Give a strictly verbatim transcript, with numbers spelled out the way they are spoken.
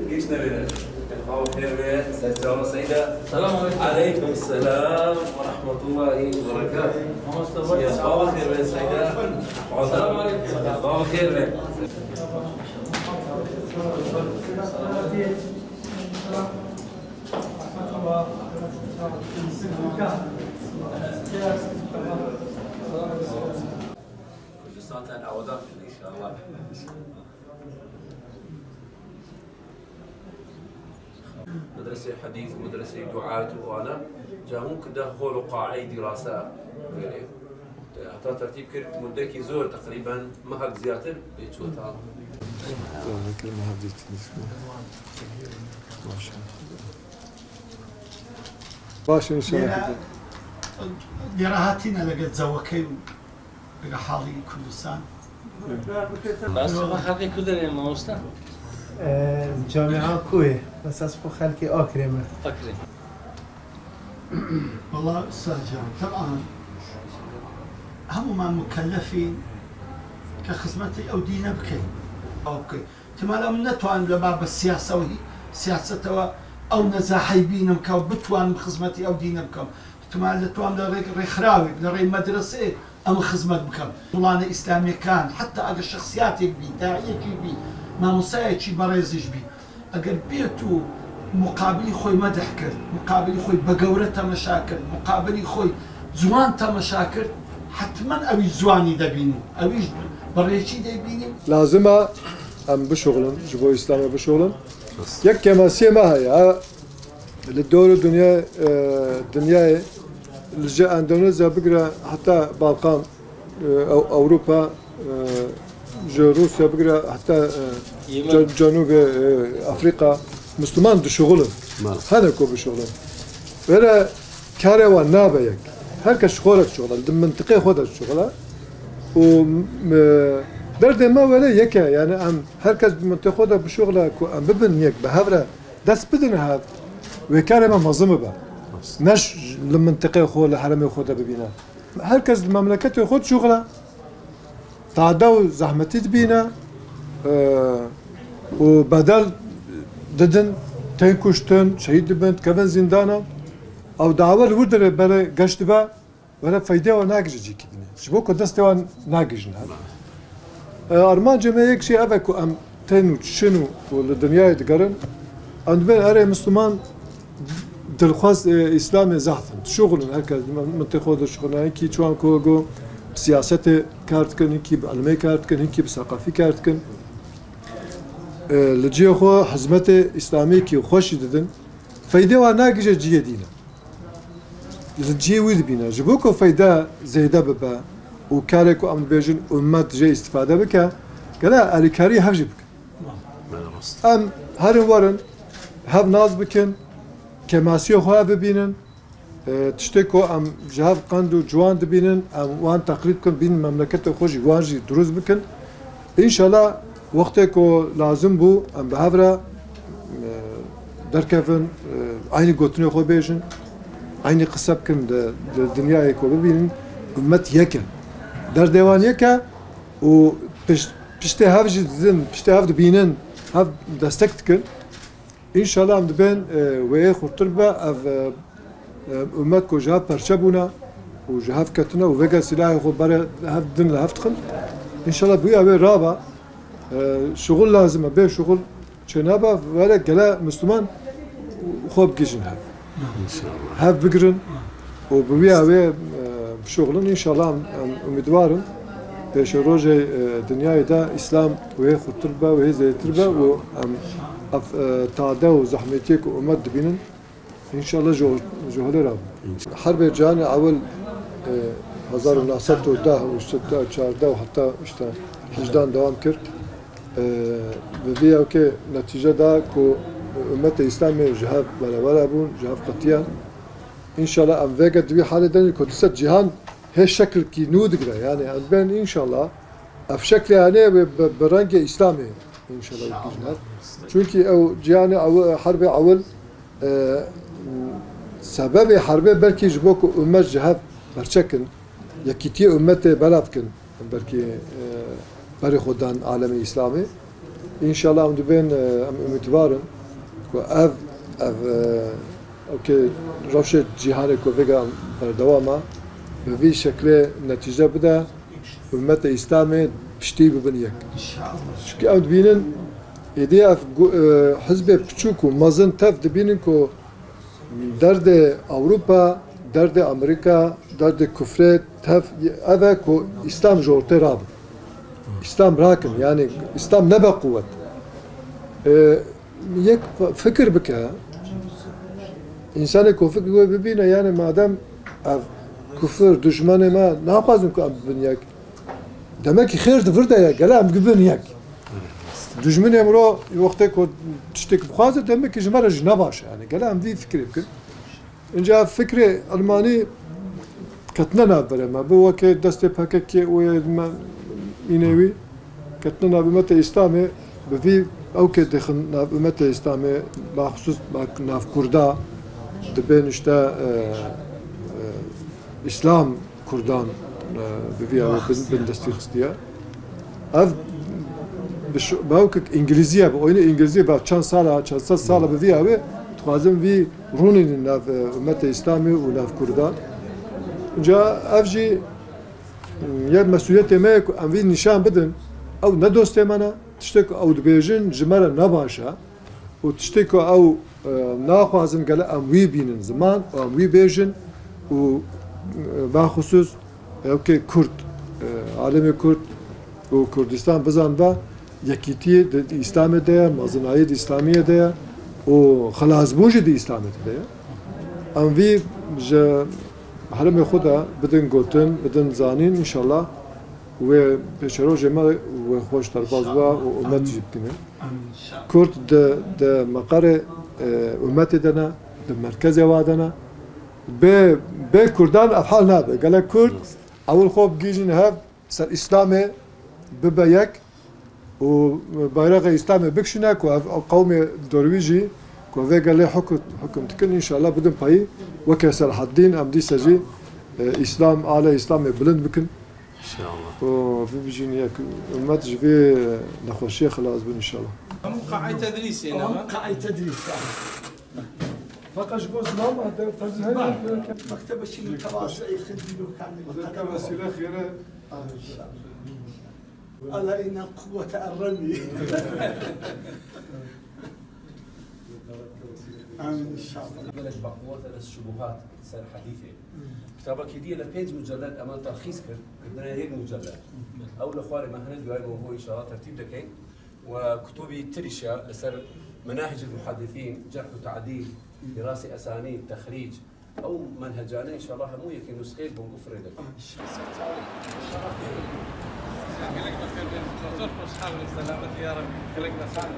Geç ne böyle? Xawa xêr be, ser çawa Seyda. Selam aleyküm. Aleyküm selam ve rahmetullahi ve berekatuhu. Mamosta, xawa xêr be Seyda. Selam aleyküm. Xawa xêr be. Kurdistan ten awadan inşallah. Medresê hedîs, medresê duayet û ana. Ca hûn kide hol û qaê dîrasa verê. Heta tertîb kir, mudekî zor, teqrîben mehek ziyadtir bê çû ta. Baş inşallah. Lêre, lêre hatîne legel cewekey û Li halî Kurdistan. Bas xwe xelkê ku derê mamosta? Ee, camia ku ye? Esas xwe xelkê Akrê me. Akrê. Wela Ustaz Can, teban hemûman mukellefîn ke xizmetê ew dîne bikeyn. Ew bikeyn. Ihtimala min netwan li ba bi siyasa û hî-, siyasetê we ew nezahey bînim ke bitwanim xizmetê ew dîne bikim. Ihtimal li wan li rê-, rêxirawê, li rê medresê em xizmet bikim. Gulanê îslamî kan, heta eger şexsiyatêk bî, daiyekî bî, mamostayekî berêzî jî bî, eger bêt û muqabilî xwe medih kir, muqabilî xwe bi gewre temeşa kir, muqabilî xwe ziwan temeşa kir, hetmen ew jî ziwanî debînin. Ew jî bi rêçî dê bînin. Lazim e em bişuxulin, ji bo Îslamê bişuxulin. Yek kemasiyê me heye, ha, li dor û dinya, e, dinyayê, li ji Endonezya bigire heta Balkan, e, Ew-, Ewropa, e, ji Rûsya bigire heta, e, Yemen. Ce-, Cenûbê, e, Afrîka, Misliman dişuxulin. Mala. Hene ku bişuxulin. Were karê wan nabe yek. Her kes ji xwe re dişuxile, di mintiqê xwe de dişuxile. Û, e, derdê me were yek e. Yani em her kes bi mintiqê xwe de bişuxile ku em bibin yek, bi hev re dest bidin hev, wê karê me mezin bibe. Ne ş-, li mintiqê xwe, li herêmê xwe de bibîne. Her kes li memleketê xwe dişuxile, tade û zehmetî dibîne, e, û bedel didin, tên kuştin, şehîd dibin, dikevin zîndana. Ew dawa li wir derê bere geş dibe, were feydê wan nagije cîkî dinê. Ji bo ku destê wan nagijin hev. E, armancê me yek jî ev e ku em tên û çin û, û li dinyayê digerin. Em dibên erê Misliman dilxwaz, e, Îslamê zehf in. Dişuxulin, her kes di min-, mintê xwe dişuxulin. Hinkî çiwan ku got bi siyasetê kar dikin, hinkî bi ilmê kar dikin, hinkî bi seqafî kar dikin. E, li cihê xwe hizmetê Îslamî kî xweşî didin. Feydê wan nagije cihê dîne. Li cihê wî dibîne. Ji bo ku feyde zêde bibe û karê ku em dibêjin ummet jê îstifade bike, gele alîkarî hev jî bikin. Em herin werin, hev nas bikin, kemasiyê xwe hev bibînin, e, tiştê ku em ji hev qend û ciwan dibînin, em wan teqlîd bikin, bînin memleketê xwe jî, wan jî dirust bikin. Înşallah wextê ku lazim bû, em bi hev re, e, derkevin, e, eynî gotinê xwe bêjin, eynî qise bikin, di, di dinyayê ku bibînin, ummet yek e. Derdê wan yek e û pişt-, piştê hev jî didin, piştê hev dibînin, hev destek dikin. Înşallah em dibên, e, wê yê xurtir be, ev, e, e, ummet ku ji hev perçe bûne û ji hev ketine û vêga silahê xwe bere hev din li hev dixin. Înşallah bi wî ew ê rabe, e, şuxul lazim e, bê şuxul çênabe, were gele Misliman xwe bigihîjin hev. Înşallah. Hev bigirin û bi wî ew ê, e, bişuxulin. Înşallah em, em umîdwar in pêşerojê, e, dinyayê de Îslam wê xurtir be, wê zêdetir be û em ev, e, tade û zehmetiyê ku ummet dibînin, înşallah ji, ji holê rabin. Herbê Cîhanê Ewil, e, hezar û neh sed û deh û çardeh û heta işte hejdan dewam kir. E, bi vî yewkê netîce da ku ummetê Îslamê ji hev berevere bûn, ji hev qetiyan. Înşallah em vêga di vî halê de ne ku dîsa cîhan hê şekilkî nû digire. Yani em bên înşallah ev şeklê hene wê bi, bi rengê Îslamê înşallah wê bigihîjin hev. Çunkî ew cîhanê ew, herbê ewil, e, sebebê herbê belkî ji bo ku ummet ji hev perçe kin, yekîtiyê ummetê belav kin, belkî, e, berê xwe dan alemê Îslamê. Înşallah em dibên, e, em umîdwar in. Ku ev, ev, e, okê, rewşê cîhanê ku vêga berdewam e, bi vî şeklê netîce bide, ummetê Îslamê piştî bibin yek. Çimkî ew dibînin, êdî ev gu-, e, hizbê piçûk û mezin tev dibînin ku derdê Ewropa, derdê Amerîka, derdê kufrê tev ev e ku Îslam ji ortê rabin. Îslam rakin, yanî Îslam nebe quwet. E, Yek fikir bike, însanê ku fikir wê bibîne, yani madem ev kufir, dujmenê me naxwazin ku em bibin yek, demek ki xêr di vir de ye, gele em bibin yek. Dujmenê miro wextê ku tiştek bixwaze, demek ki ji me re jî ne baş e, yani gele em vî fikirê bikin. Înca fikrê Elmanî ketine navbere me. Bi wekê destê P K K û yê me înê wî ketine nav umetê Îslamê, bi vî ewkê dixin nav umetê Îslamê, baxusûs bak-, nav Kurda dibên işte, e, e, Îslam Kurdan, e, bi vî awê bin, bin destî xistiye. Ev bi ş-, bi ewkek Îngilîzî ye, bi oyunê Îngilîzî ve çend sala, çend sed sala bi vî awê dixwazin vî rûnînin nav, e, umetê Îslamê û nav Kurdan. Ca ev jî, m, yek mesûliyetê me ye ku em vî nîşan bidin. Ew ne dostê me ne, tiştê ku ew dibêjin ji me re ne baş e. Û tiştê ku ew, e, naxwazin gele em wî bînin ziman û em wî bêjin û, e, baxusûs ewkê Kurd, e, alemê Kurd û Kurdistan bizan ve yekîtiyê di, di Îslamê de ye, mezinayî di Îslamiyê de ye û xilasbûn jî di Îslamê de ye. Em vî ji herêmê xwe de bidin gotin, bidin zanîn, înşallah wê pêşerojê me wê xweş derbas be û umet jî bikine. Kurd di, di meqerê, e, umetê de ne, di merkezê wa de ne. Bê, bê Kurdan ev hal nabe. Gelek Kurd ewil xwe bigihîjin hev ser Îslamê bibe yek û bayraxê Îslamê bikişîne ku ev qewmê dorwî jî ku vê gelê hukm, hukm dikin, înşallah bidin payî weke Selahaddîn em dîse jî, e, Îslam, alê Îslamê bilind bikin. İnşallah. û bibijîn yek ummet ji vê nexweşiyê xilas bin înşallah. Hemû qaê tedrîsê ne? Hemû qaê tedrîs. Fakat ji bo zilam, te-, tezî her Bak, mektebe şî mutevazı, xidî lo kamil. Vesîle xêre. Ala ina quwwete erremî. Amin inşallah. Gelek baqûwate li şubuhat ser hedîfê. Kitabekî dî ye li pênc mucellet eman terxîs kir, kirdine yek mucellet. Ew li xwarê me hene, duyayê me bo înşallah tertîb dekeyn. We kutubî tirîşa li ser menahicil muhaddisîn, cerh û tadîl, dirasê esanîd, texrîc, Ew menhecane înşallah hemû yekê nusxeyê li bo gufrê de. Gelek bexêr bin. Zor xweş, selamet ya Rabbi. Gelek bexêr bin.